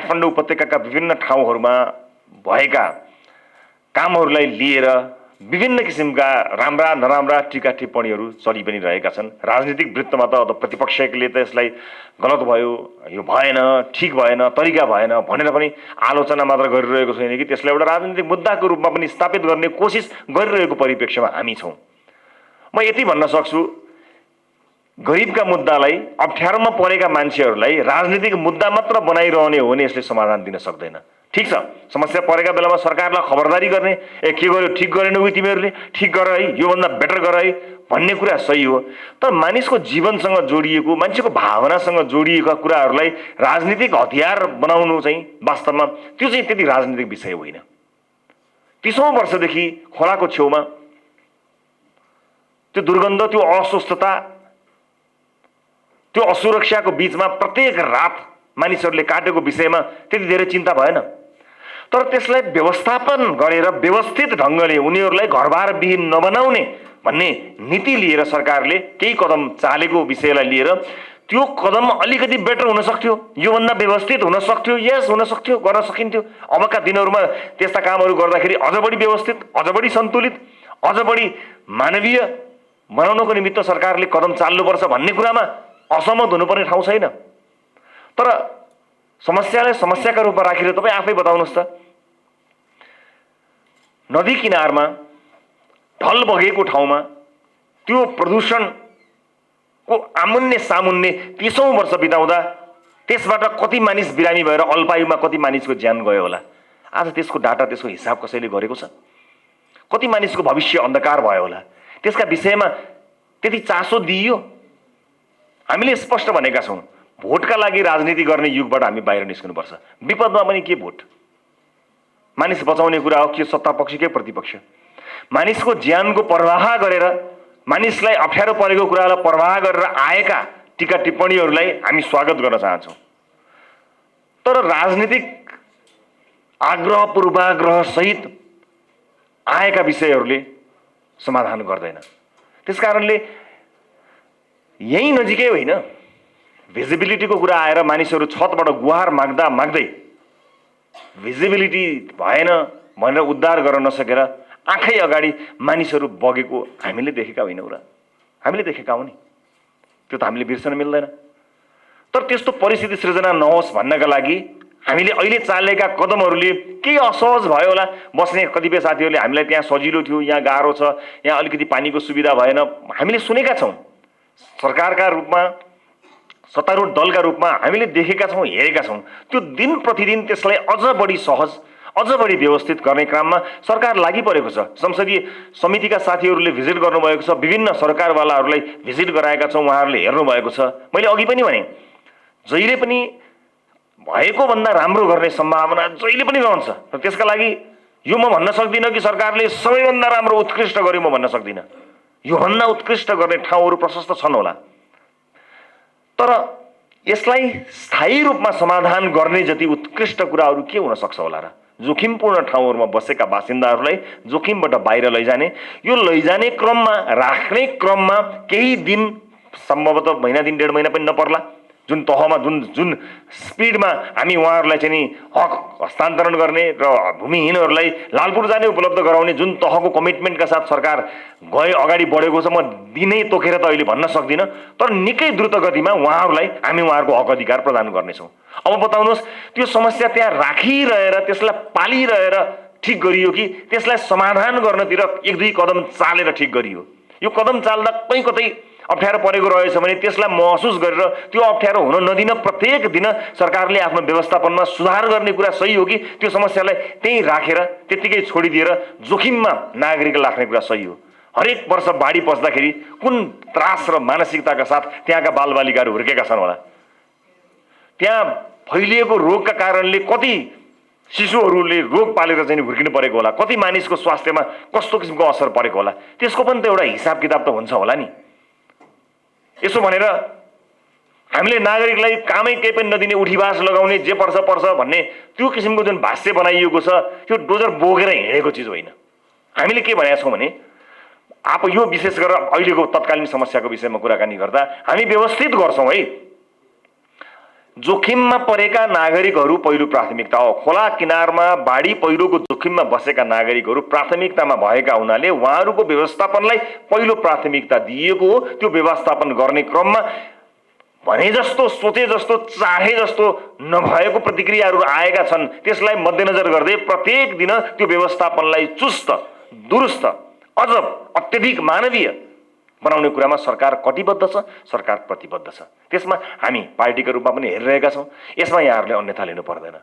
काठमाडौँ उपत्यकाका विभिन्न ठाउँहरूमा भएका कामहरूलाई लिएर विभिन्न किसिमका राम्रा नराम्रा टीका टिप्पणीहरू चलि पनि रहेका छन्। राजनीतिक वृत्तमा त प्रतिपक्षले त यसलाई गलत भयो, यो भएन, ठिक भएन, तरिका भएन भनेर पनि आलोचना मात्र गरिरहेको छैन कि त्यसलाई एउटा राजनीतिक मुद्दाको रूपमा पनि स्थापित गर्ने कोसिस गरिरहेको परिप्रेक्ष्यमा हामी छौँ। म यति भन्न सक्छु, गरिबका मुद्दालाई, अप्ठ्यारोमा परेका मान्छेहरूलाई राजनीतिक मुद्दा मात्र बनाइरहने हो भने यसले समाधान दिन सक्दैन। ठिक छ, समस्या परेका बेलामा सरकारलाई खबरदारी गर्ने, के गर्यो ठिक गरेनौ कि तिमीहरूले, ठिक गर है, योभन्दा बेटर गर है भन्ने कुरा सही हो। तर मानिसको जीवनसँग जोडिएको, मान्छेको भावनासँग जोडिएका कुराहरूलाई राजनीतिक हतियार बनाउनु चाहिँ वास्तवमा त्यो चाहिँ त्यति राजनीतिक विषय होइन। 30औं वर्षदेखि खोलाको छेउमा त्यो दुर्गन्ध, त्यो अस्वस्थता, त्यो असुरक्षाको बीचमा प्रत्येक रात मानिसहरूले काटेको विषयमा त्यति धेरै चिन्ता भएन। तर त्यसलाई व्यवस्थापन गरेर व्यवस्थित ढङ्गले उनीहरूलाई घरबार विहीन नबनाउने भन्ने नीति लिएर सरकारले केही कदम चालेको विषयलाई लिएर त्यो कदम अलिकति बेटर हुन सक्थ्यो, योभन्दा व्यवस्थित हुन सक्थ्यो, यस हुन सक्थ्यो, गर्न सकिन्थ्यो। अबका दिनहरूमा त्यस्ता कामहरू गर्दाखेरि अझ बढी व्यवस्थित, अझ बढी सन्तुलित, अझ बढी मानवीय बनाउनको निमित्त सरकारले कदम चाल्नुपर्छ भन्ने कुरामा असहमत हुनुपर्ने ठाउँ छैन। तर समस्यालाई समस्याका रूपमा राखेर तपाईँ आफै बताउनुहोस् त, नदी किनारमा ढल बगेको ठाउँमा त्यो प्रदूषणको आमुन्ने सामुन्ने 30औं वर्ष बिताउँदा त्यसबाट कति मानिस बिरामी भएर अल्पायुमा कति मानिसको ज्यान गयो होला? आज त्यसको डाटा, त्यसको हिसाब कसैले गरेको छ? कति मानिसको भविष्य अन्धकार भयो होला? त्यसका विषयमा त्यति चासो दिइयो? हामीले स्पष्ट भनेका छौँ, भोटका लागि राजनीति गर्ने युगबाट हामी बाहिर निस्कनुपर्छ। विपदमा पनि के भोट? मानिस बचाउने कुरा हो, के सत्ता पक्ष के प्रतिपक्ष? मानिसको ज्यानको पर्वाह गरेर, मानिसलाई अप्ठ्यारो परेको कुरालाई पर्वाह गरेर आएका टीका टिप्पणीहरूलाई हामी स्वागत गर्न चाहन्छौँ। तर राजनीतिक आग्रह पूर्वाग्रह सहित आएका विषयहरूले समाधान गर्दैन। त्यसकारणले यही नजिकै होइन, भिजिबिलिटीको कुरा आएर मानिसहरू छतबाट गुहार माग्दा माग्दै भिजिबिलिटी भएन भनेर उद्धार गर्न नसकेर आँखै अगाडि मानिसहरू बगेको हामीले देखेका होइनौँ र? हामीले देखेका हौँ नि, त्यो त हामीले बिर्सन मिल्दैन। तर त्यस्तो परिस्थिति सृजना नहोस् भन्नका लागि हामीले अहिले चालेका कदमहरूले केही असहज भयो होला बस्ने कतिपय साथीहरूले, हामीलाई त्यहाँ सजिलो थियो, यहाँ गाह्रो छ, यहाँ अलिकति पानीको सुविधा भएन, हामीले सुनेका छौँ। सरकारका रूपमा, सत्तारूढ दलका रूपमा हामीले देखेका छौँ, हेरेका छौँ। त्यो दिन प्रतिदिन त्यसलाई अझ बढी सहज, अझ बढी व्यवस्थित गर्ने क्रममा सरकार लागि परेको छ। संसदीय समितिका साथीहरूले भिजिट गर्नुभएको छ, विभिन्न सरकारवालाहरूलाई भिजिट गराएका छौँ, उहाँहरूले हेर्नुभएको छ। मैले अघि पनि भने, जहिले पनि भएको भन्दा राम्रो गर्ने सम्भावना जहिले पनि रहन्छ। र त्यसका लागि यो म भन्न सक्दिनँ कि सरकारले सबैभन्दा राम्रो उत्कृष्ट गर्यो, म भन्न सक्दिनँ। योभन्दा उत्कृष्ट गर्ने ठाउँहरू प्रशस्त छन् होला। तर यसलाई स्थायी रूपमा समाधान गर्ने जति उत्कृष्ट कुराहरू के हुन सक्छ होला र? जोखिमपूर्ण ठाउँहरूमा बसेका बासिन्दाहरूलाई जोखिमबाट बाहिर लैजाने, यो लैजाने क्रममा, राख्ने क्रममा केही दिन, सम्भवतः महिना दिन, 1.5 महिना पनि नपर्ला, जुन तहमा, जुन स्पिडमा हामी उहाँहरूलाई चाहिँ नि हक हस्तान्तरण गर्ने र भूमिहीनहरूलाई लालपुर जाने उपलब्ध गराउने जुन तहको कमिटमेन्टका साथ सरकार गए अगाडि बढेको छ, म दिनै तोकेर त अहिले भन्न सक्दिनँ। तर निकै द्रुत गतिमा उहाँहरूलाई हामी उहाँहरूको हक अधिकार प्रदान गर्नेछौँ। अब बताउनुहोस्, त्यो समस्या त्यहाँ राखिरहेर त्यसलाई पालिरहेर ठिक गरियो कि त्यसलाई समाधान गर्नतिर 1-2 कदम चालेर ठिक गरियो? यो कदम चाल्दा कहीँ कतै अप्ठ्यारो परेको रहेछ भने त्यसलाई महसुस गरेर त्यो अप्ठ्यारो हुन नदिन प्रत्येक दिन सरकारले आफ्नो व्यवस्थापनमा सुधार गर्ने कुरा सही हो कि त्यो समस्यालाई त्यहीँ राखेर त्यत्तिकै छोडिदिएर जोखिममा नागरिक राख्ने कुरा सही हो? हरेक वर्ष बाढी पस्दाखेरि कुन त्रास र मानसिकताका साथ त्यहाँका बालबालिकाहरू हुर्केका छन् होला? त्यहाँ फैलिएको रोगका कारणले कति शिशुहरूले रोग पालेर चाहिँ हुर्किनु परेको होला? कति मानिसको स्वास्थ्यमा कस्तो किसिमको असर परेको होला? त्यसको पनि त एउटा हिसाब किताब त हुन्छ होला नि। यसो भनेर हामीले नागरिकलाई कामै केही पनि नदिने, उठीबास लगाउने, जे पर्छ पर्छ भन्ने त्यो किसिमको जुन भाष्य बनाइएको छ, त्यो डोजर बोकेर हिँडेको चिज होइन। हामीले के भनेका छौँ भने, यो विशेष गरेर अहिलेको तत्कालीन समस्याको विषयमा कुराकानी गर्दा हामी व्यवस्थित गर्छौँ है। जोखिममा परेका नागरिकहरू पहिलो प्राथमिकता हो। खोला किनारमा बाढी पहिरोको जोखिममा बसेका नागरिकहरू प्राथमिकतामा भएका हुनाले उहाँहरूको व्यवस्थापनलाई पहिलो प्राथमिकता दिएको हो। त्यो व्यवस्थापन गर्ने क्रममा भने जस्तो, सोचे जस्तो, चाहे जस्तो नभएको प्रतिक्रियाहरू आएका छन्। त्यसलाई मध्यनजर गर्दै प्रत्येक दिन त्यो व्यवस्थापनलाई चुस्त, दुरुस्त, अझ अत्यधिक मानवीय बनाउने कुरामा सरकार कटिबद्ध छ, सरकार प्रतिबद्ध छ। त्यसमा हामी पार्टीका रूपमा पनि हेरिरहेका छौँ। यसमा यहाँहरूले अन्यथा लिनु पर्दैन।